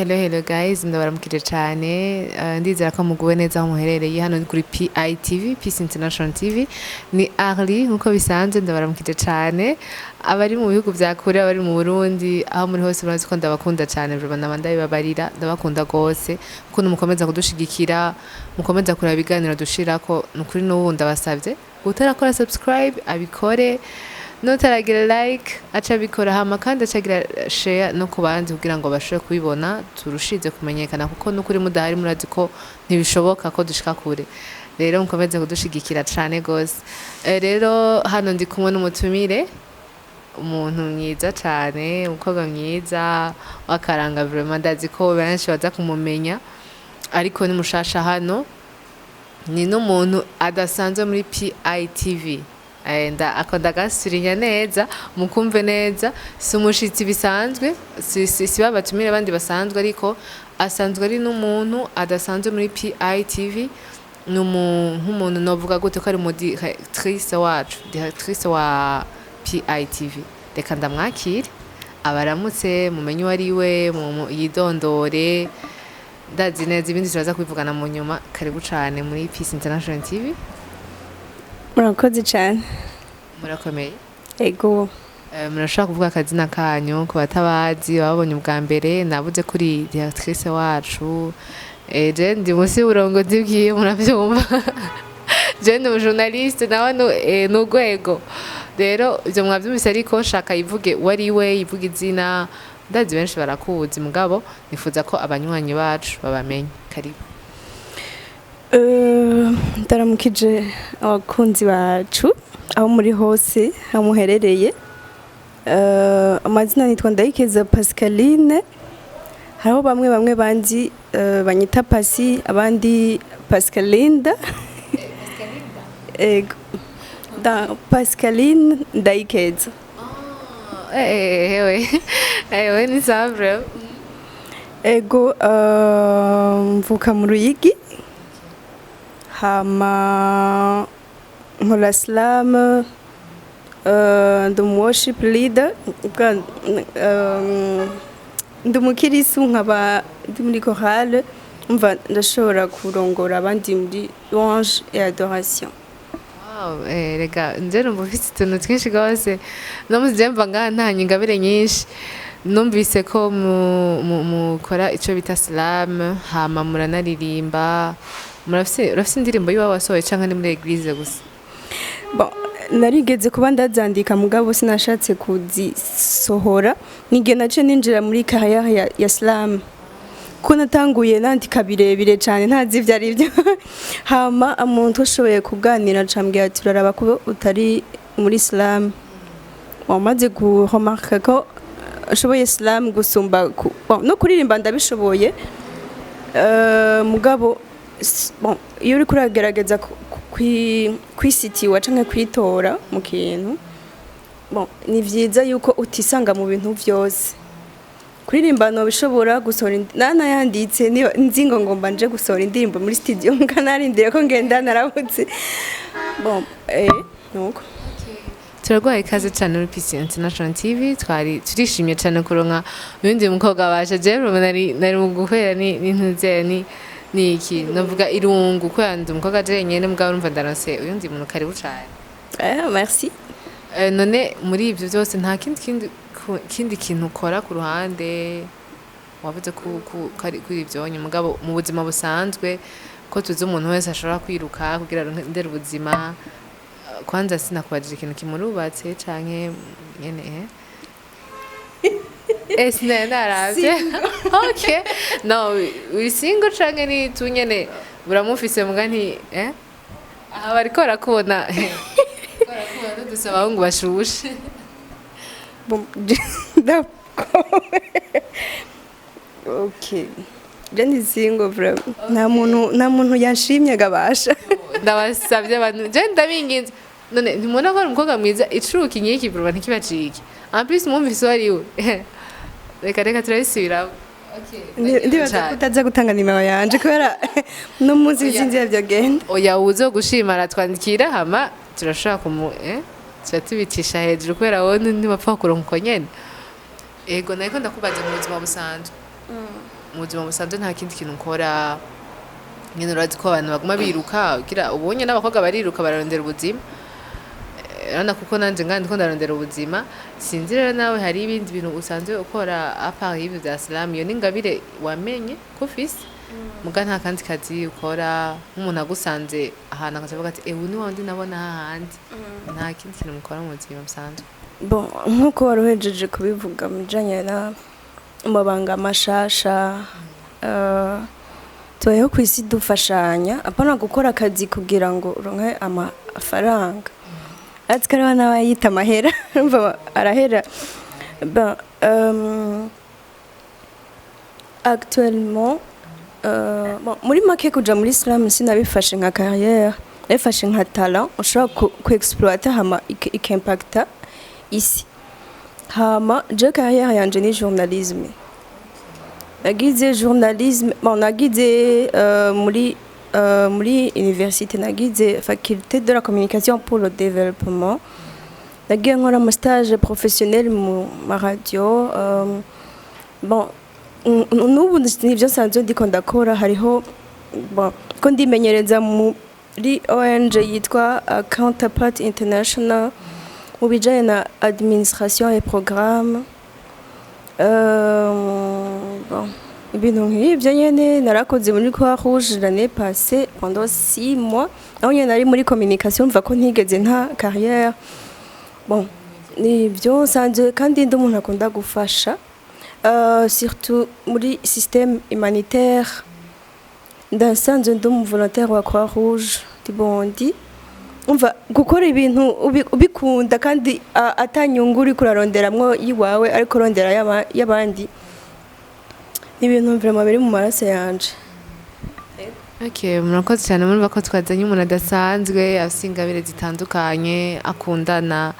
Hello, hello guys, ndabaramukije cyane. Ndizera ko muguwe neza aho muherereye. Hano ni kuri PITV, Peace International TV. Ni Arli nkuko bisanzwe, ndabaramukije cyane. Abari mu bihugu vya kure, abari mu Burundi, aho muri hose, murazi ko ndabakunda cyane. Vraiment naba ndabibabarira, ndabakunda gose. Ukuntu mukomeza kudushigikira, mukomeza kuraba ibiganiro dushirako, ni ukuri n'ubu ndabasavye. Utarakora subscribe abikore, nutaragira like aca abikora, hama kandi acagira share no ku bandi kugira ngo bashobore kubibona, turushize kumenyekana, kuko nukuri mudahari murazi ko ntibishoboka ko dushika kure. Rero mukomeze kudushigikira cane gose. Rero hano ndi kumwe n'umutumire, umuntu mwiza cane, umukobwa mwiza w'akaranga. Vraiment ndazi ko benshi baza kumumenya, ariko ni mushasha hano, ni n'umuntu adasanzwe muri PITV. Ako ndagasurinya neza mukumve neza. Si umushitsi bisanzwe, si babatumire abandi basanzwe, ariko asanzwe ari n'umuntu adasanzwe muri PITV. Ni nk'umuntu novuga gute ko ari mu directrice wacu, directrice wa PITV. Reka ndamwakire abaramutse, mumenye uwo ari we, yidondore. Ndazi neza ibindi turaza kubivugana mu nyuma. Karibu cane muri Peace International TV. Murakoze cyane. Murakomeye? Ego. Murashobora kuvuga akazina kanyu ku batabazi, babonye ubwa mbere? Nabuze kuri directrice wacu. Je ndi munsi y'uburongozi bwiwe, muravyumva. Je ndi umujournaliste, nawe ni urwego. Rero ivyo mwavyumvise, ariko shaka yivuge uwo ari we, yivuge izina. Ndazi benshi barakuzi, mugabo nifuza ko abanywanyi bacu babamenye. Karibu. Ndaramukije abakunzi bacu aho muri hose, aho muherereye. Amazina nitwa Ndayikeza Pascaline. Hariho bamwe bamwe banzi, banyita Pasi, abandi Pascalinda. Ego, Pascaline Ndayikeza. Ewe ewe, ni sawa bro. Ego, mvuka mu Ruyigi, hama nkora slam, ndi umu worship leader. Ndi umukirisu, nkaba ndi muri chorale. Umva, ndashobora kurongora abandi muri louange et adoration. Wow, rega nje numva ufite utuntu twinshi rwose. No muzi mva ngaha ntanye ingabire nyinshi. Numvise ko mukora ico bita slam, hama muranaririmba. Murafise, urafise indirimbo yiwawe wasohoye canke ni muri église gusa? Bon, narigeze kuba ndazandika, mugabo sinashatse kuzisohora. Nige nace ninjira muri carrière ya slam, ko natanguye nandika birebire cyane, ntazi ibyo ari byo. Hama umuntu ushoboye kuganira acambwira ati: "Uraraba ko utari muri slam." Wamaze guremarka ko ashoboye slam gusumba bon, no kuririmba ndabishoboye. Mugabo bon, iyo uriko uragerageza kwisitiwa canke kwitora mu kintu, bon, ni vyiza yuko utisanga mu bintu vyose. Kuririmba nobishobora, gusohora nanayanditse, niba nzi ngo ngomba nje gusohora indirimbo muri studio, mbwa narindiriye ko ngenda narabutse. Bon, nuko. Turaguhaye ikaze cyane muri Peace International TV. Twari turishimye cyane kuronka uyundi mukobwa basha. Jewe nari mu guhera ni n'intuzeye ni iki navuga irungu ko yandi umukobwa jenyene, mugabo urumva ndaronse uyundi muntu. Karibu cyane. Merci. None muri ibyo byose nta kindi kintu ukora ku ruhande? Wavuze ko ari kuri ibyo nyuma, mugabo mu buzima busanzwe, ko tuzi umuntu wese ashobora kwiruka kugira arondere ubuzima. Kwanza sinakubajije ikintu kimurubatse canke nyene, sinari naravye. Okay, no uri single canke ni tu nyene uramufise muga nti aha bariko barakubona dusaba abahungu bashushe. Bon, d'accord. Ok. Je ndi single vraiment. Nta muntu yanshimye gabasha. Ndabasabye abantu, je ndabinginze. None ntimubona ko ari umukobwa mwiza? Icuki nk'iki vraiment ntikibacike. En plus mwumvise uwo ari we. Reka turabisubiramo. Ndibaza ko utaza gutanga nimero yanje kubera no munsi sinzi byagenda. Oya, uzo gushima aratwandikira, hama turashobora kumu tuba tubicisha hejuru, kubera wowe ntibapfa kuronka uko nyene. Ego, nariko ndakubaza mu buzima busanzwe. Mu buzima busanzwe nta kindi kintu ukora nyine? Urazi ko abantu baguma biruka, kugira ubonye n'abakobwa bariruka, bararondera ubuzima. Urabona, kuko nanje nga ndiko ndarondera ubuzima. Sinzi rero nawe hari ibindi bintu usanzwe ukora à part y'ibyo bya slam? Iyo ni ingabire wamenye ko ufise, muga nta kandi kazi ukora, nk'umuntu agusanze ahantu akaza avuga ati: "Ewe, ni wandi nabona hahandi." Nta kindi kintu mukora mu buzima busanzwe? Bon, nk'uko wari uhejeje kubivuga mu bijanye na amabanga mashasha, tubayeho ku isi dufashanya, apana gukora akazi kugira ngo uronke amafaranga, ariko hariho n'abayita amahera, urumva arahera. Bon, actuellement, bon, muri make kuja muri slam sinabifashe nka carrière, nabifashe nka talent ushobora ku exploiter, hama ikimpacta isi. Hama je carrière yanje ni journalisme. Nagize journalisme, bon, nagize muri université, nagize faculté de la communication pour le développement. Nagiye nkora ama stage professionnel mu ma radio. Bon, n'ubu nivyo nsanzwe ndiko ndakora. Hariho, bon, ko ndimenyereza muri ONG yitwa Counterpart International mu bijanye na administration et programme. Bon, ibintu nk'ibyo nyene. Narakoze muri Croix Rouge l'année passée pendant 6 mois, aho nyene nari muri communication. Mva ko ntigeze nta carrière. Bon, nibyo nsanzwe, kandi ndi umuntu akunda gufasha, surtout muri système humanitaire. Ndasanzwe ndi umu volontaire wa Croix Rouge du Burundi. Umva, gukora ibintu ubikunda kandi atanyungu uriko uraronderamwo yiwawe, ariko urondera y'abandi, ni ibintu vraiment biri mu maraso yanje. Okay, murakoze cyane. Murumva ko twazanye umuntu adasanzwe, afise ingabire zitandukanye, akundana.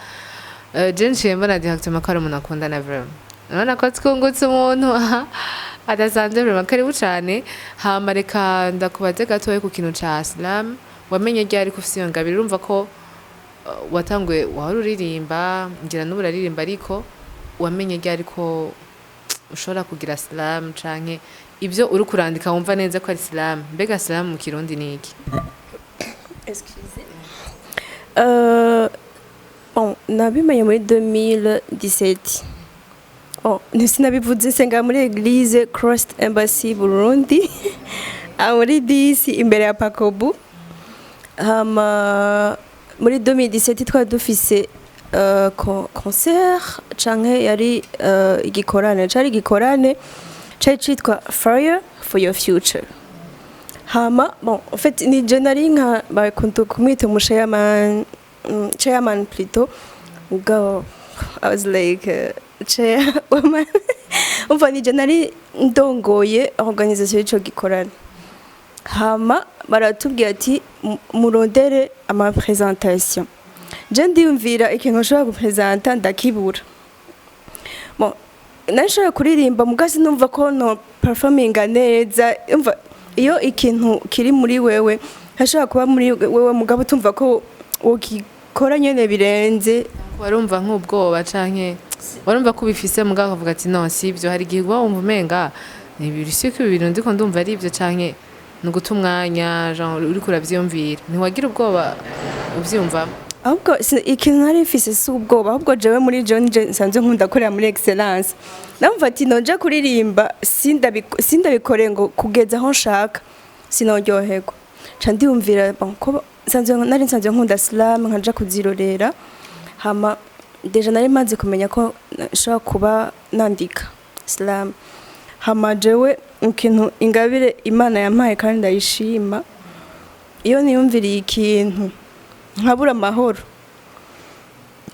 Je nciye mbona directement ko ari umuntu akundana vraiment. Urabona ko twungutse umuntu adasanzwe vraiment. Karibu cyane. Hama reka ndakubaze gatoya ku kintu ca slam. Wamenye ryari ko ufise iyo ngabire? Urumva ko watanguye wahora uririmba, ngira n'ubu uraririmba, ariko wamenye ryari ko ushobora kugira slam, canke ibyo uri kurandika wumva neza ko ari slam? Mbega slam mu Kirundi ni iki? Bon, nabimenye muri 2017. Bon, sinabivuze, nsenga muri église Christ Embassy Burundi, ah, muri disi imbere ya Pakobu. Hama muri 2017 twari dufise concert canke yari igikorane, cari igikorane cari citwa Fire for your Future. Hama bon, en fait ni je nari nka bakunda kumwita umu chairman, chairman plutôt, ubwo I was like chairwoman. Umva, ni je nari ndongoye organisation y'ico gikorane. Hama baratubwira ati: "Murondere ama présentation." Je ndiyumvira ikintu nshobora gupresenta, ndakibura. Bon, nashoboye kuririmba, muga sinumva ko no performinga neza. Umva, iyo ikintu kiri muri wewe, hashobora kuba muri wewe, mugabo utumva ko wokikora nyene birenze. Warumva nk'ubwoba, canke warumva ko ubifise mugabo ukavuga ati: "No, si ibyo"? Hari igihe uba wumva umenga ni ibintu, si ko ibi bintu ndiko ndumva ari ibyo, canke ni uguta umwanya, genre uriko uravyiyumvira. Ntiwagira ubwoba uvyiyumvamo? Ahubwo ikintu nari mfise si ubwoba, ahubwo jewe muri jewe nije nsanzwe nkunda gukorera muri excellence. Ndumva ati noja kuririmba sindabikore ngo kugeza aho nshaka, sinoryoherwa. Ca ndiyumvira, bon, ko nsanzwe nari nsanzwe nkunda slam, nkaja kuzirorera. Hama déjà nari maze kumenya ko nshobora kuba nandika slam. Hama jewe ikintu, ingabire Imana yampaye kandi ndayishima, iyo niyumviriye ikintu nkabura amahoro,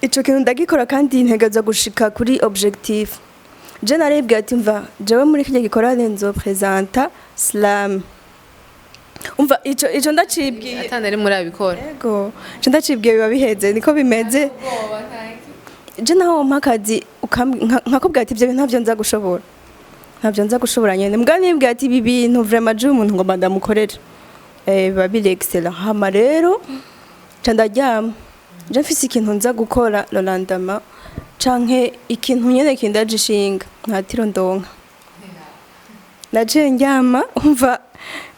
ico kintu ndagikora kandi ntegerezwa gushika kuri objectif. Je narebwe ati: "Mva jewe muri kirya gikorane nzopresenta slam." Umva, ico ndacibwiye. Atana ari murabikora. Ego, ico ndacibwiye biba biheze, niko bimeze. Je naho wampa akazi nkakubwira ati ivyo bintu ntavyo nza gushobora, ntavyo nza gushobora nyene. Mbwa nibwira ati ibi bintu vraiment je umuntu ngomba ndamukorera, biba biri excellent. Hama rero ca ndaryama je mfise ikintu nza gukora le lendemain, canke ikintu nyene kindaje ishinga, nta tiro ndonka. Naciye ndyama, umva,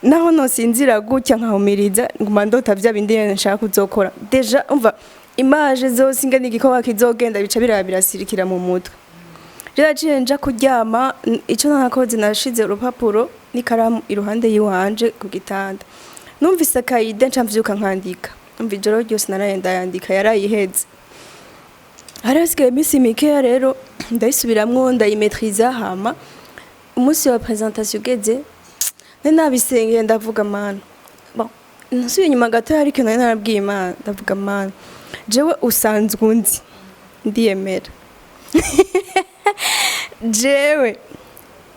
naho nosinzira gutya nkahumiriza, nguma ndota vya bindi nyene nshaka kuzokora. Déjà umva image zose ingene igikorwa kizogenda bica biraba birasirikira mu mutwe. Rero naciye nja kuryama, ico nakoze, nashize urupapuro n'ikaramu iruhande yiwanje ku gitanda. Numvise aka idée, nca mvyuka nkandika. Umva, ijoro ryose naraye ndayandika, yarayiheze. Hari hasigaye iminsi mikeya, rero ndayisubiramwo, ndayimetriza. Hama umunsi wa présentation ugeze, nari nabisengeye, ndavuga: "Mana." Bon, nsubiye inyuma gato, hari ikintu nari narabwiye Imana. Ndavuga: "Mana, jewe usanzwe unzi, ndiyemera, jewe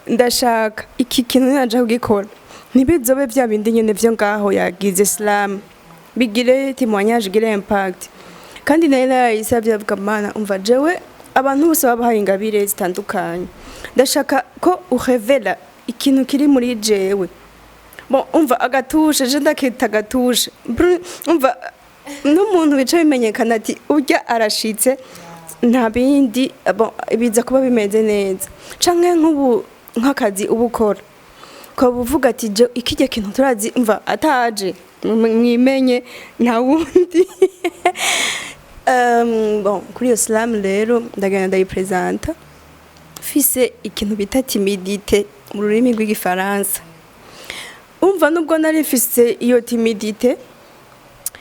ndashaka iki kintu naja kugikora ntibizobe vya bindi nyene vyo ngaho yagize slam, bigire témoignage, bigire impact." Kandi nari narayisavye, avuga: "Mana, umva, jewe abantu bose babahaye ingabire zitandukanye, ndashaka ko urevela ikintu kiri muri jewe." Bon, umva, agatushe, je ndakita agatushe. Umva, n'umuntu bica bimenyekana ati urya arashitse, nta bindi. Bon, biza kuba bimeze neza. Canke nk'ubu nk'akazi uba ukora, ukaba uvuga ati je ikijya kintu turazi, umva, ataje mwimenye nta wundi. Bon, kuri iyo slam rero ndagenda ndayipresenta mfise ikintu bita timidité mu rurimi rw'Igifaransa. Umva, nubwo nari mfise iyo timidité,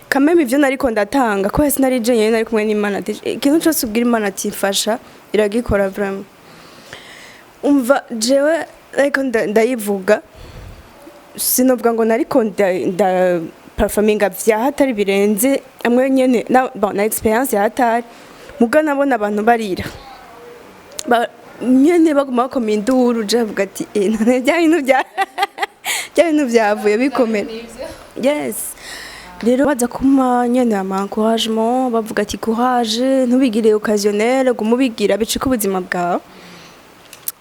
kameme ivyo nariko ndatanga, kubera sinari jenyene, nari kumwe n'Imana. Ati ikintu cose ubwira Imana ati mfasha, iragikora vraiment. Umva, jewe ariko ndayivuga, sinovuga ngo nariko nda performinga vya hatari birenze amwe nyene na, bon, na expérience ya hatari, muga nabona abantu barira, nyene baguma bakoma induru. Je avuga ati: "Eh, none bya bintu byavuye bikomera." Yes, rero baza kuma nyene ama encouragement, bavuga ati: "Courage, ntubigire occasionnel, guma ubigira bicika ubuzima bwawe."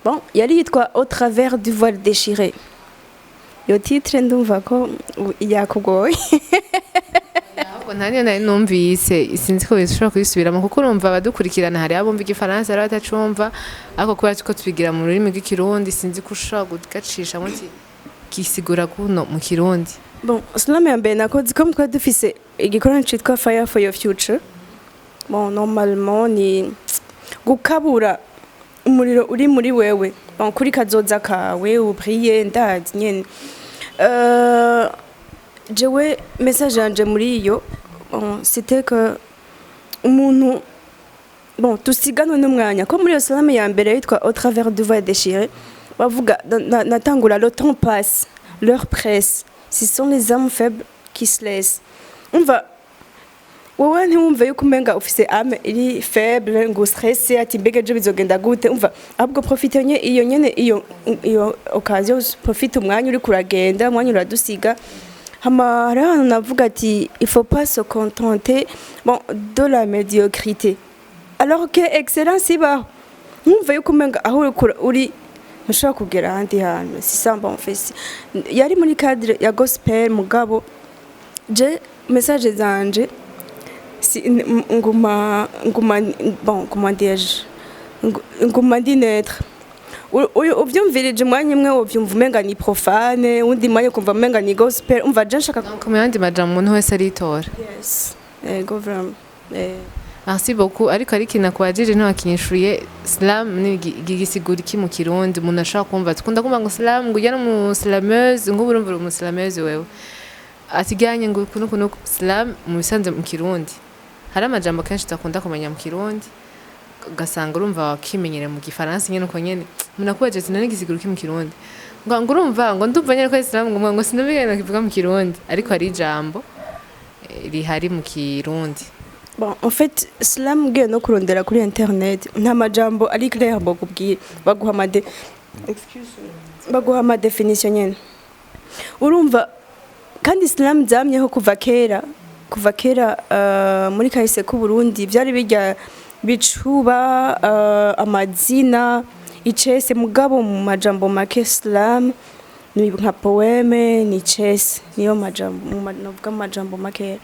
Bon, yari yitwa "Au travers du voile déchiré". Iyo titre ndumva ko yakugoye. Ahubwo nta niyo nari numvise, sinzi ko bishobora kuyisubiramo, kuko urumva abadukurikirana hari abumva Igifaransa, hari abatacumva, ariko kubera ko tubigira mu rurimi rw'Ikirundi, sinzi ko ushobora kugacishamo uti gisigura kuno mu Kirundi. Bon, slam ya mbere nakoze, comme twari dufise igikorano citwa Fire for Your Future. Bon, normalement ni gukabura umuriro uri muri wewe, bon, kuri kazoza kawe ubriye, ndazi nyene. Jewe message yanje muri iyo, bon, c'était que umuntu, bon, tusiganwe n'umwanya, ko muri iyo slam ya mbere yitwa "Au travers du voile déchiré", bavuga natangura: "Le temps passe, l'heure presse, ce sont les âmes faibles qui se laissent." Umva, wowe ntiwumve yuko umenga ufise âme iri faible ngo stresse ati mbega ejo bizogenda gute. Umva, ahubwo profite nye iyo nyene iyo occasion, profite umwanya uri kuragenda, umwanya uradusiga. Hama hariho ahantu navuga ati: "Il faut pas se contenter, bon, de la médiocrité alors que excellence ibaho." Nkumva yuko umenga aho uri ntushobora kugera ahandi hantu. C'est ça. Bon, fait, yari muri cadre ya gospel, mugabo je message zanje si nguma, bon, comment dirais-je, nguma ndi neutre. Uvyumvirije umwanya umwe wovyumva umenga ni profane, undi mwanya ukumva umenga ni gospel. Umva, je nshaka Donc mu yandi majambo, umuntu wese aritora. Yes, ego, vraiment. Merci beaucoup. Ariko ari ikintu nakubajije ntiwakinyishuye: slam ni gisigura iki mu Kirundi? Umuntu ashobora kumva, tukunda kumva ngo slam, ngo ujya no slameuse, ngo urumva uri umuslameuse wewe, atiganye ngo kuno kuno. Slam mu bisanzwe mu Kirundi, hari amajambo kenshi tudakunda kumenya mu Kirundi, ugasanga urumva wakimenyera mu Gifaransa nyene uko nyene. Umuntu akubaje ati: "None gisigura iki mu Kirundi?" Ngo urumva ngo ndumva nyene ko ari slam, ngo sinumva kivuga mu Kirundi, ariko hari ijambo rihari mu Kirundi. Bon, en fait, slam ugiye no kurondera kuri internet, nta majambo ari clair bakubwira, baguha ama excuse me, baguha ama définition nyene. Urumva, kandi slam zamyeho kuva kera, kuva kera, muri kahise k'u Burundi byari bijya bicuba, amazina icese. Mugabo mu majambo make, slam ni nka poème, ni icese, niyo majambo novuga mu majambo make.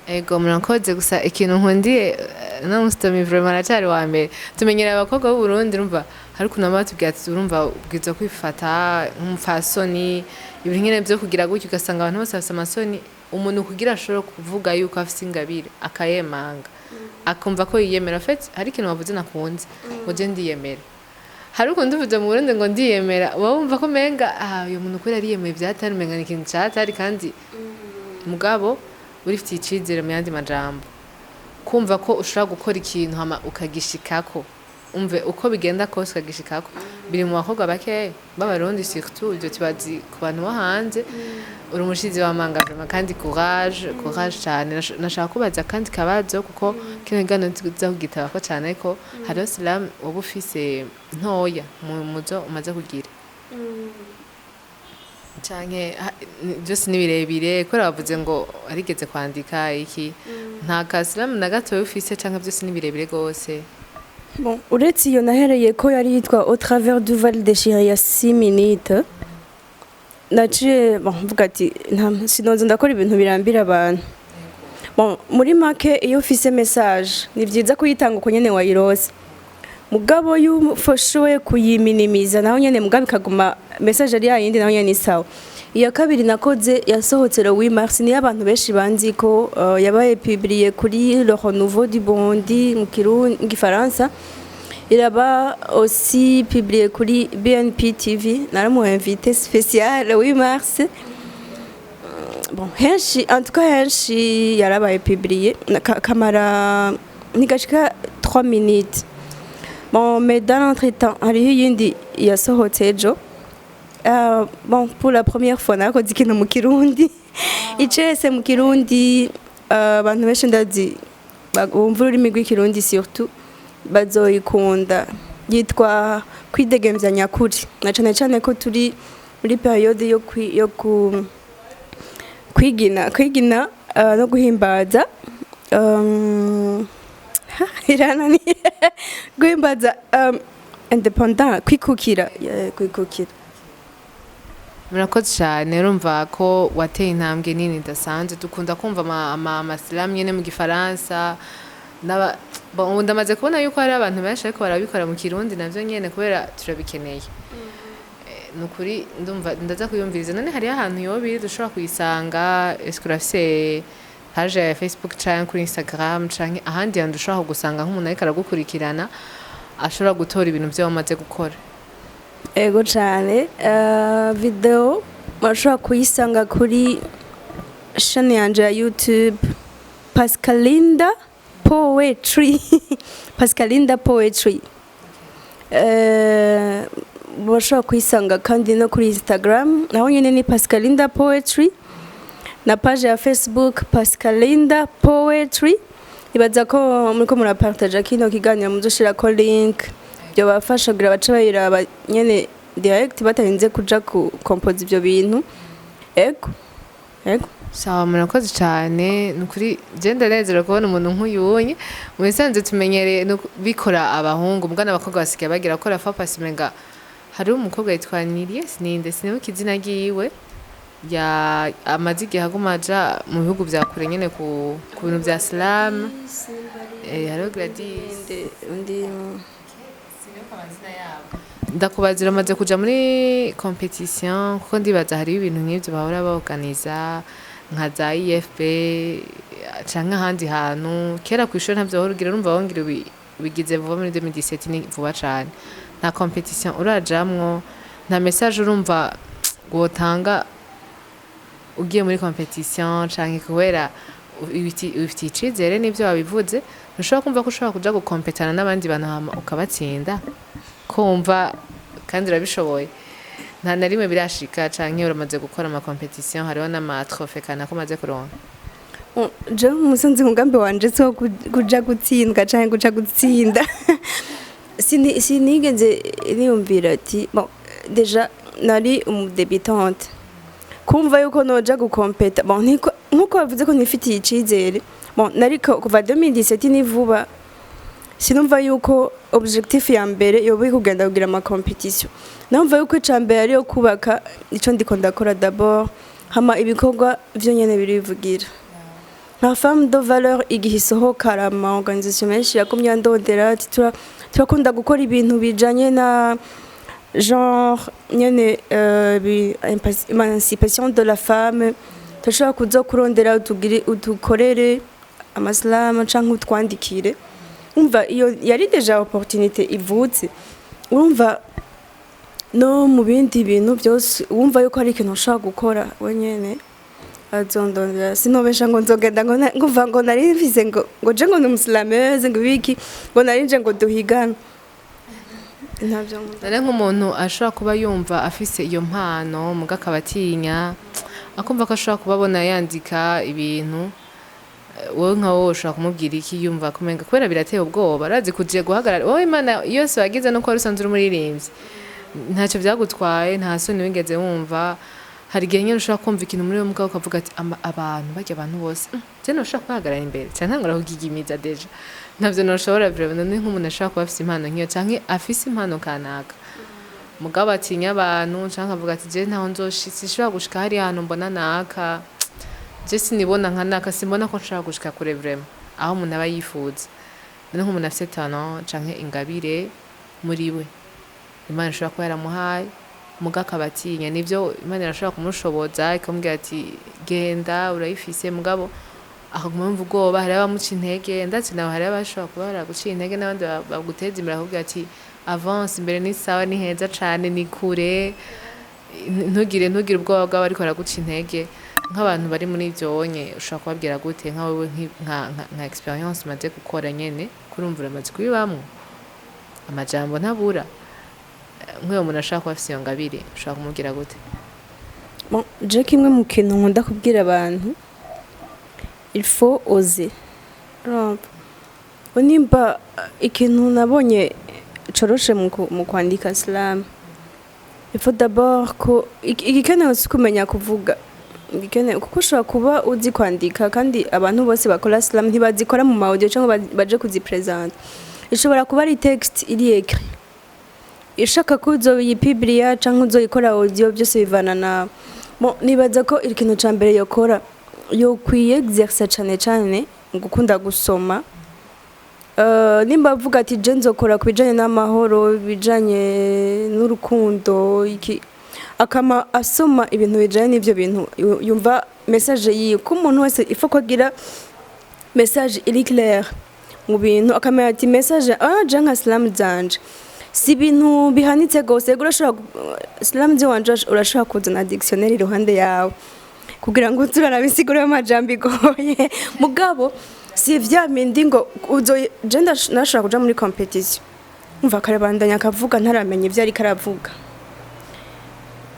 Ego, murakoze. Gusa ikintu nkundiye No musitomi vraiment aracyari wa mbere. Tumenyereye abakobwa b'u Burundi, urumva hari ukuntu baba batubwira ati urumva ubwirizwa kwifata nk'umupfasoni, ibintu nyene vyo kugira gutyo, ugasanga abantu bose bafise amasoni. Umuntu kugira ashobore kuvuga yuko afise ingabire, akayemanga, akumva ko yiyemera. En fait, hari ikintu wavuze nakunze, ngo je ndiyemera. Hari ukuntu uvuze mu Burundi ngo ndiyemera, uba wumva ko umenga ah, uyu muntu kubera ariyemeye vyatari, umenga ni ikintu catari. Kandi mugabo urifitiye icizere, mu yandi majambo, kumva ko ushobora gukora ikintu hama ukagishikako, umve uko bigenda kose ukagishikako, biri mu bakobwa bakeya b'Abarundi surtout. Ivyo tubazi ku bantu bo hanze. Uri umushizi w'amanga vraiment, kandi courage, courage cane. Nashaka kubaza kandi kabazo, kuko kino kiganiro tuza kugitabako cane, ariko hariho slam woba ufise ntoya mu muzo umaze kugira, canke byose ni birebire? Kubera bavuze ngo arigeze kwandika iki, nta ka slam na gatoya ufise, canke byose ni birebire gose? Bon, uretse iyo nahereye ko yari yitwa Au travers du voile déchiré ya 6 minutes, naciye bon mvuga ati nta sinonze ndakora ibintu birambira abantu. Bon, muri make, iyo ufise message ni byiza kuyitanga uko nyene wayirose, mugabo iyo ufashoboye kuyiminimiza naho nyene, mugabo ikaguma message ari yayindi, naho nyene ni sawa. Iya kabiri nakoze yasohotse le 8 mars, niyo abantu benshi banzi ko yabaye publié kuri Le Renouveau du Burundi mu Kirundi, mu Gifaransa, iraba aussi publié kuri BNP TV, naramu invité spécial le 8 mars. Bon, henshi, en tout cas henshi yarabaye publié. Kamara ntigashika 3 minutes. Bon, mais dans l'entretemps hariho iyindi yasohotse ejo. Bon, pour la première fois narakoze ikintu mu Kirundi, icese mu Kirundi. Abantu benshi ndazi bumva ururimi rw'Ikirundi surtout bazoyikunda. Yitwa Kwidegemvya Nyakuri, na cane cane ko turi muri période yo ku kwigina no guhimbaza, irananiye, guhimbaza indépendant, kwikukira, yeah, kwikukira. Murakoze cyane. Urumva ko wateye intambwe nini idasanzwe. Dukunda kumva ama slam nyene mu Gifaransa. Bon, ubu ndamaze kubona yuko hari abantu benshi ariko barabikora mu Kirundi navyo nyene, kubera turabikeneye. Ni ukuri ndumva ndaza kuyumviriza. None hariho ahantu yoba iri dushobora kuyisanga? Ese urafise page ya Facebook canke kuri Instagram canke ahandi hantu dushobora kugusanga, nk'umuntu ariko aragukurikirana ashobora gutora ibintu vyo wamaze gukora? Ego cane. Video murashobora kuyisanga kuri chaîne yanje ya YouTube, Pascalinda Poetry, Pascalinda Poetry. Murashobora kuyisanga kandi no kuri Instagram, naho nyene ni Pascalinda Poetry, na page ya Facebook Pascalinda Poetry. Ibaza ko muriko murapartaja kino kiganiro muzoshirako link, byobafasha kugira bace bayiraba nyene direct batarinze kuja ku kompoza ivyo bintu. Ego. Sawa, murakoze cyane. Ni ukuri je ndanezerewe kubona umuntu nk'uyunye. Mu bisanzwe tumenyereye bikora abahungu, mbwa n'abakobwa basigaye bagira gukora fa pasi. Umenga hariho umukobwa yitwa Nirie, sininde sinibuka izina ryiwe, ya amaze igihe aguma aja mu bihugu vya kure nyene ku bintu vya slam. Hariho Gladys. Undi. Ndakubaza, uramaze kuja muri compétition? Kuko ndibaza hariho ibintu nk'ivyo bahora baorganiza nka za IFB canke ahandi hantu. Kera kw'ishuri ntavyo wahora ugira, urumva wongera ubigize vuba muri 2017, ni vuba cane. Nta compétition urajamwo? Nta message urumva wotanga ugiye muri compétition, canke kubera ubifitiye icizere n'ivyo wabivuze, ntushobora kumva ko ushobora kuja gukompetana n'abandi bantu hama ukabatsinda, kumva kandi urabishoboye? Nta na rimwe birashika, canke uramaze gukora ama compétition, hariho n'ama trophée kanaka umaze kuronka? Je umusanzi umugambi wanje so kuja gutsindwa canke kuja gutsinda. Sinigeze niyumvira ati bon, déjà nari umu débutante, kumva yuko noja gukompeta. Bon, nkuko bavuze ko nifitiye icizere, bon, nariko kuva 2017 ni vuba, sinumva yuko objectif ya mbere yoba kugenda kugira ama compétition. Numva yuko ica mbere ariyo kubaka ico ndiko ndakora d'abord, hama ibikorwa vyo nyene birivugira. Nka Femme de Valeur igihe isohoka, hari ama organisation menshi yagumye andondera ati turakunda gukora ibintu bijanye na genre nyene émancipation de la femme, turashobora kuza kurondera utugire udukorere ama slam canke utwandikire. Umva, iyo yari déjà opportunité ivutse. Urumva, no mu bindi bintu byose wumva yuko hari ikintu ushobora gukora wenyene, azondondera. Sinobesha ngo nzogenda ngo ngumva ngo nari mfise ngo je ngo ni umu slameuse, ngo ibiki, ngo nari nje ngo duhigane, ntavyo nkunda. None nk'umuntu ashobora kuba yumva afise iyo mpano, muga akaba atinya, akumva ko ashobora kuba abona yandika ibintu, wowe nka wowe ushobora kumubwira iki? Yumva kumenga kubera birateye ubwoba, arazi kuje guhagarara. Wowe Imana yose wagize nuko wari usanzwe uri umuririmbyi, ntacyo byagutwaye, nta soni wigeze wumva. Hari igihe nyine ushobora kumva ikintu muri wowe, mugabo ukavuga ati: Abantu barya, abantu bose, je noshobora kubahagarara imbere canke ntangura kugigimiza déjà, ntavyo noshobora vraiment." None nk'umuntu ashobora kuba afise impano nk'iyo canke afise impano kanaka, mugabo atinya abantu, canke akavuga ati: "Je ntaho nzoshitsa, sinshobora gushika hariya hantu mbona naka, je sinibona nka naka, simbona ko nshobora gushika kure vraiment aho umuntu aba yifuza." None nk'umuntu afise talent canke ingabire muri we Imana ishobora kuba yaramuhaye, muga akaba atinya, nivyo Imana irashobora kumushoboza ikamubwira ati: "Genda, urayifise," mugabo akaguma yumva ubwoba. Hariho abamuca intege, ndazi nawe hariho abashobora kuba baraguciye intege n'abandi baguteza imbere, bakakubwira ati: "Avance, imbere ni sawa, ni heza cane, ni kure, ntugire ubwoba bw'abariko ariko baraguca intege." Nk'abantu bari muri ivyo onye, ushobora kubabwira gute, nka wewe nka expérience umaze gukora nyene, kurumva uramaze kubibamwo, amajambo ntabura? Nk'uyo muntu ashobora kuba afise iyo ngabire, ushobora kumubwira gute? Bon, je kimwe mu kintu nkunda kubwira abantu, il faut oser. Urumva, nimba ikintu nabonye coroshe mu kwandika slam, il faut d'abord ko igikenewe si kumenya kuvuga. Igikenewe, kuko ushobora kuba uzi kwandika, kandi abantu bose bakora slam ntibazikora mu ma audio cyangwa baje kuzipresenta. Ishobora kuba ari texte iri écrit, ishaka ko uzoyipubliya canke uzoyikora audio, byose bivana nawe. Bon, nibaza ko ikintu ca mbere yokora, yokwiye exercer cane cane gukunda gusoma. Nimba avuga ati: "Je nzokora ku bijanye n'amahoro, ibijanye n'urukundo," iki, akama asoma ibintu bijanye n'ivyo bintu, yumva message yiwe, ko umuntu wese ifo ko agira message iri claire mu bintu, akamenya ati: "Message, je nka slam zanje si ibintu bihanitse gose." Yego, urashobora slam ziwanje, urashobora kuzana dictionnaire iruhande yawe kugira ngo uze uraraba insiguro y'amajambo igoye, mugabo si vya bindi ngo uzo je nashobora kuja muri compétition, umva akarabandanya akavuga ntaramenya ivyo ariko aravuga.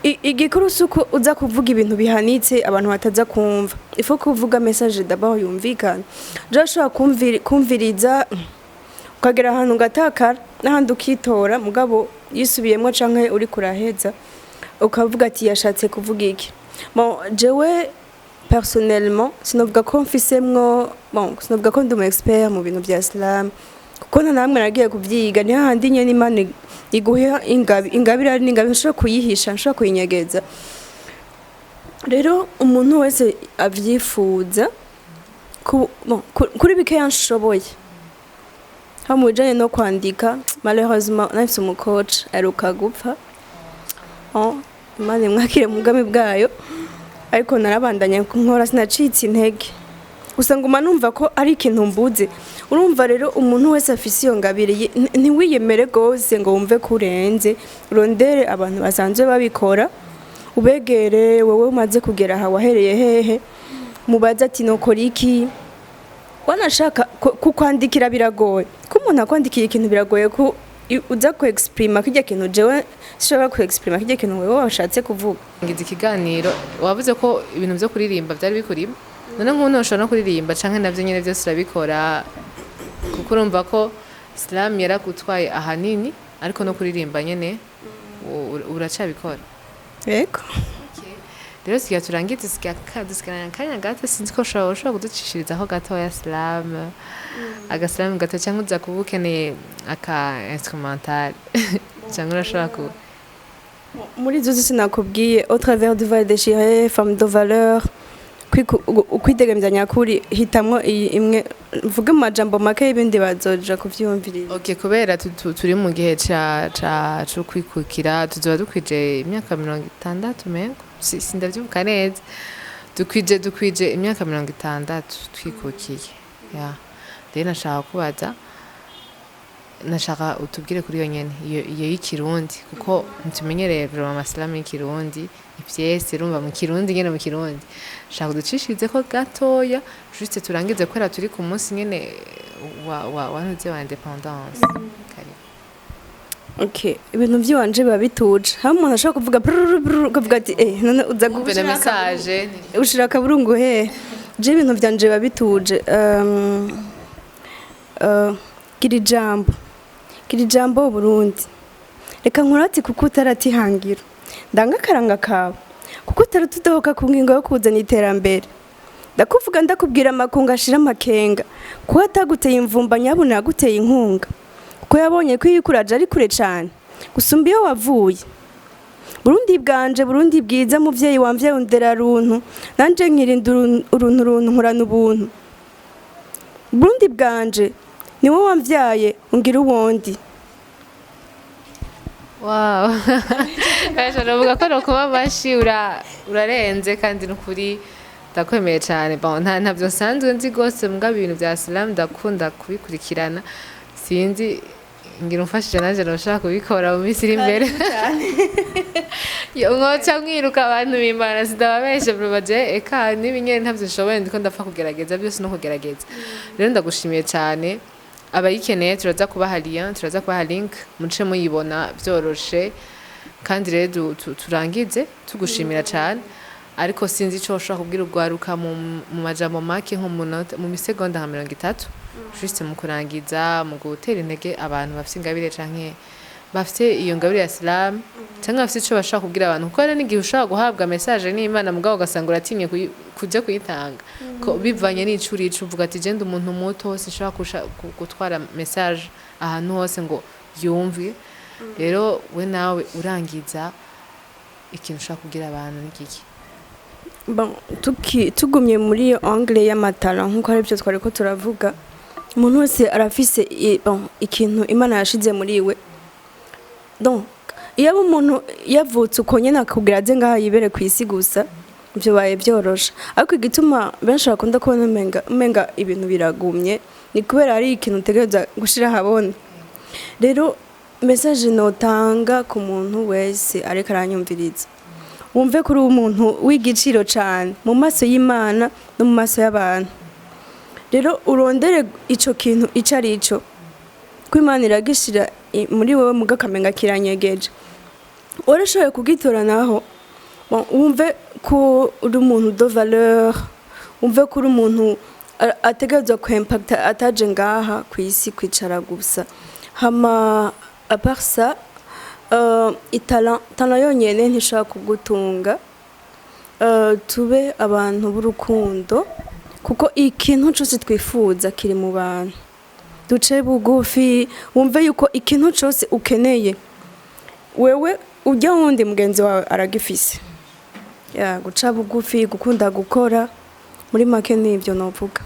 Igikuru si uko uza kuvuga ibintu bihanitse abantu bataza kumva, il faut kuvuga message d'abord yumvikana. Je ashobora kumviriza ukagera ahantu ugatakara n'ahandi ukitora, mugabo yisubiyemwo canke uri kuraheza ukavuga ati: "Yashatse kuvuga iki?" Bon, jewe personnellement sinovuga ko mfisemwo, bon, sinovuga ko ndi umu expert mu bintu vya slam, kuko nta namwe nagiye kuvyiga. Ni hahandi nyene Imana iguha ingabire, ari n'ingabire nshobora kuyihisha, nshobora kuyinyegeza. Rero umuntu wese avyifuza bon, kuri bikeya nshoboye haba mu bijanye no kwandika, malheureusement nafise umu coach aheruka gupfa. Oh, Imana imwakire mu bwami bwayo. Ariko narabandanya nkora, sinacitse intege, gusa nguma numva ko ari ikintu mbuze. Urumva rero, umuntu wese afise iyo ngabire, ntiwiyemere gose ngo wumve ko urenze. Urondere abantu basanzwe babikora, ubegere: "Wowe umaze kugera aha, wahereye hehe?" Mubaze ati: "Nokora iki?" Wanashaka kukwandikira biragoye, ko umuntu akwandikiye ikintu biragoye ko uza ku exprima kirya kintu. Jewe sinshobora ku exprima kirya kintu wewe washatse kuvuga. Ngize ikiganiro, wavuze ko ibintu vyo kuririmba vyari bikurimo. None nk'ubu ushobora no kuririmba canke navyo nyene vyose urabikora? Kuko urumva ko slam yaragutwaye ahanini, ariko no kuririmba nyene uracabikora? Yego. Rero siga turangize, siga dusigaranye akanya gato, sinzi ko ushobora kuducishirizaho gatoya slam, aga slam gato, cyangwa uza kuba ukeneye aka instrumental, cyangwa urashobora ku Muri zo zose nakubwiye, Au travers du voile déchiré, Femme de valeur. Ukwidegemvya nyakuri, hitamwo iyi imwe mvuge mu majambo make, y'ibindi bazoja kuvyumviriza. Okay, kubera turi mu gihe ca co kwikukira, tuzoba dukwije imyaka 60 mengo, sindavyibuka neza, dukwije imyaka 60 twikukiye. Ya, rero nashaka kubaza, nashaka utubwire kuri iyo nyene, iyo y'ikirundi, kuko ntitumenyereye vraiment ama slam y'ikirundi ivyese. Urumva mu Kirundi nyene, mu Kirundi shaka uducishirize ko gatoya, juste turangize, kubera turi ku munsi nyene wa ntuze wa indépendance. Karibu. Okay, ibintu by'iwanje biba bituje, aho umuntu ashobora kuvuga brrr brrr, ukavuga ati eh none uza Umve na message. Ushira akaburungu he? Je ibintu byanje biba bituje. Gira ijambo, gira ijambo Burundi, reka nkurati kuko utaratihangira, ndanga akaranga kawe kuko utaratudohoka ku ngingo yo kuzana iterambere. Ndakuvuga, ndakubwira amakungu ashira amakenga, kuko ataguteye imvumba, nyabuna yaguteye inkunga, kuko yabonye ko iyo ukuraje ari kure cane gusumba iyo wavuye. Burundi bwanje, Burundi bwiza, muvyeyi wamvye undera runtu, nanje nkirinda uruntu runtu, nkurana ubuntu. Burundi bwanje, ni wowe wamvyaye ungira uwondi. Wow. Basha navuga ko no kuba amashi urarenze, kandi nukuri ndakwemeye cyane. Bon, ntavyo nsanzwe nzi gose, mugabo ibintu vya slam ndakunda kubikurikirana. Sinzi, ngira umfashije nanje noshaka kubikora mu minsi iri imbere. Yo nkoca mwiruka abantu bimana, sidababeshe vraiment. Je eka n'ibinyene ntavyo nshoboye, ndiko ndapfa kugerageza byose no kugerageza. Rero ndagushimiye cyane. Abayikeneye turaza kubaha lien, turaza kubaha link, muce muyibona byoroshe. Kandi rero turangize tugushimira cyane, ariko sinzi ico ushobora kubwira urwaruka mu majambo make, nko mu misegonda nka 30, juste mu kurangiza, mu gutera intege abantu bafite ingabire canke bafite iyo ngabire ya slam, canke bafite ico bashobora kubwira abantu, kuko hari n'igihe ushobora guhabwa message n'Imana, mugabo ugasanga uratinye kuja kuyitanga, ko bivanye n'ico urico, uvuga ati je ndi umuntu muto, sinshobora gutwara message ahantu hose ngo yumve. Rero we nawe urangiza, ikintu ushobora kubwira abantu ni kiki? Bon, tugumye muri iyo angle y'amatara, nk'uko aribyo twari ko turavuga, umuntu wese arafise bon, ikintu Imana yashize muri we. Donc iyo aba umuntu yavutse uko nyene akubwira aze ngaha yibere ku isi gusa, ivyo baye vyoroshe. Ariko igituma benshi bakunda kubona umenga ibintu biragumye ni kubera hari ikintu utegereza gushira ahabona. Rero message notanga ku muntu wese ariko aranyumviriza: wumve kuri umuntu w'igiciro cyane mu maso y'Imana no mu maso y'abantu. Rero urondere ico kintu ico ari cyo, ko Imana iragishira muri wewe, muga akamenga kiranyegeje, warashoboye kugitora naho. Bon, wumve ko uri umuntu de valeur, wumve ko uri umuntu ategerezwa kwimpacta, ataje ngaha ku isi kwicara gusa. Hama à part ça, italent, talent yonyene ntishobora kugutunga. Tube abantu b'urukundo, kuko ikintu cyose twifuza kiri mu bantu. Duce bugufi, wumve yuko ikintu cyose ukeneye wewe, ujya wundi mugenzi wawe aragifise. Ya, guca bugufi, gukunda gukora, muri make nibyo novuga.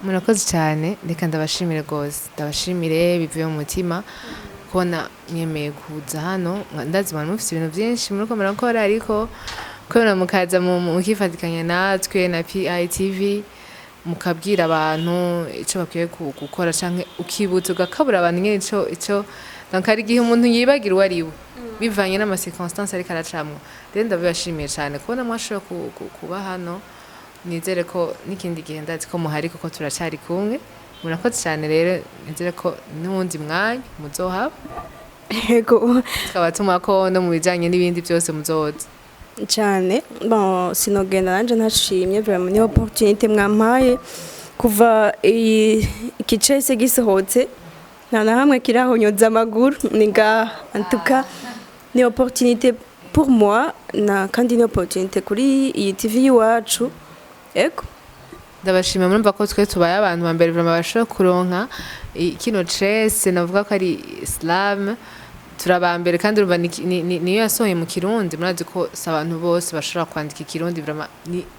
Murakoze cyane. Reka ndabashimire rwose, ndabashimire bivuye mu mutima kubona mwemeye kuza hano. Ndazi mwari mufite ibintu byinshi muriko murakora, ariko kubera mukaza mukifatikanya natwe na PITV, mukabwira abantu ico bakwiye gukora, canke ukibutsa, ugakabura abantu nyene ico. Donc hari igihe umuntu yibagira uwo ari we bivanye n'ama circonstances ariko aracamwo. Rero ndabibashimiye cyane kubona mwashoboye kuba hano. Nizere ko n'ikindi gihe, ndazi ko muhari kuko turacari kumwe. Murakoze cyane. Rero nizere ko n'uwundi mwanya muzohaba, Yego. tukaba tumako no mu bijanye n'ibindi byose muzoza. Cyane. Bon, sinogenda nanje ntashimye. Vraiment ni opportunité mwampaye. Kuva iyi iki cese gisohotse, nta na hamwe kirahonyoza amaguru, ni ngaha. En tout cas ni opportunité pour moi, na kandi ni opportunité kuri iyi TV y'iwacu. Ego. Ndabashima. Murumva ko twe tubaye abantu ba mbere vraiment bashobora kuronka kino cese, navuga ko ari slam. Turabambere kandi urumva niyo yasohoye mu Kirundi. Murazi ko si abantu bose bashobora kwandika Ikirundi vraiment,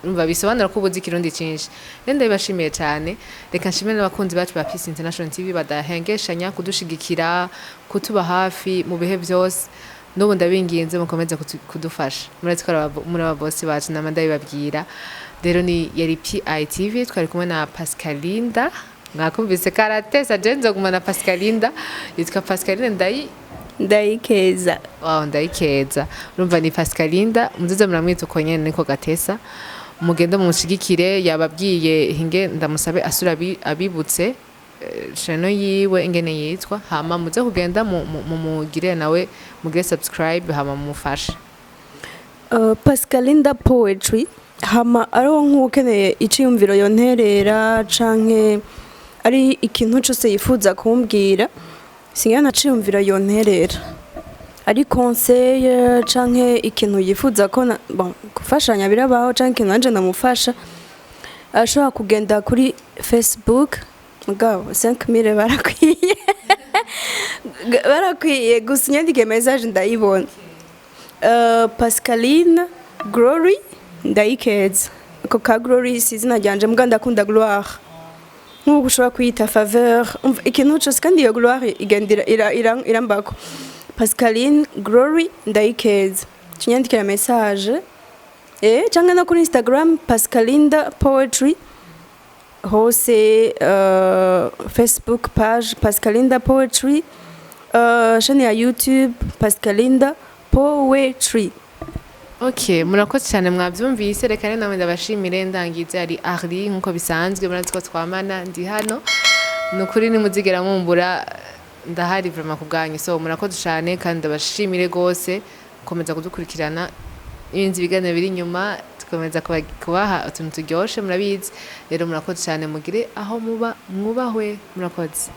urumva bisobanura ko ubuzi Ikirundi cinshi. Rero ndabibashimiye cyane. Reka nshimire n'abakunzi bacu ba Peace International TV badahengeshanya kudushigikira, kutuba hafi mu bihe byose. N'ubu ndabinginze mukomeze kudufasha. Murazi ko muri ababosi bacu, nama ndabibabwira. Rero ni yari PITV, twari kumwe na Pascalinda. Mwakumvise karatesa, je nzoguma na Pascalinda, yitwa Pascaline Ndayi Ndayikeza. Wow, Ndayikeza. Urumva ni Pascalinda, muzize muramwita uko nyene, niko gatesa. Mugende mumushigikire. Yababwiye, hinge ndamusabe asura abibutse channel yiwe ingene yitwa, hama muze kugenda mumugire nawe mugire subscribe, hama mumufashe. Pascalinda Poetry. Hama ariho nk'ukeneye iciyumviro yonterera canke ari ikintu cose yifuza kumbwira, singa na ciyumviro yonterera, ari conseil canke ikintu yifuza ko bon, gufashanya birabaho, canke ikintu nanje namufasha, ashobora kugenda kuri Facebook. Mugabo 5000 barakwiye, barakwiye gusa unyandike message ndayibona. Pascaline Glory Ndayikeza. Ako ka Glory si izina ryanje, mbwa ndakunda gloire, nk'ubu ushobora kuyita faveur. Umva, ikintu cose kandi iyo gloire igenda irambako. Pascaline Glory Ndayikeza, kinyandikira message canke no kuri Instagram Pascalinda Poetry hose, Facebook page Pascalinda Poetry, chaîne ya YouTube Pascalinda Poetry. Okay, murakoze cyane, mwabyumvise. Reka rero namwe ndabashimire. Ndangize ari Arli nkuko bisanzwe, murazi ko twamana, ndi hano, ni ukuri nimuzigera mumbura, ndahari vraiment ku bwanyu. So murakoze cyane kandi ndabashimire rwose. Komeza kudukurikirana, ibindi biganiro biri inyuma tukomeza kubaha utuntu turyoshe, murabizi. Rero murakoze cyane, mugire aho muba mwubahwe. Murakoze.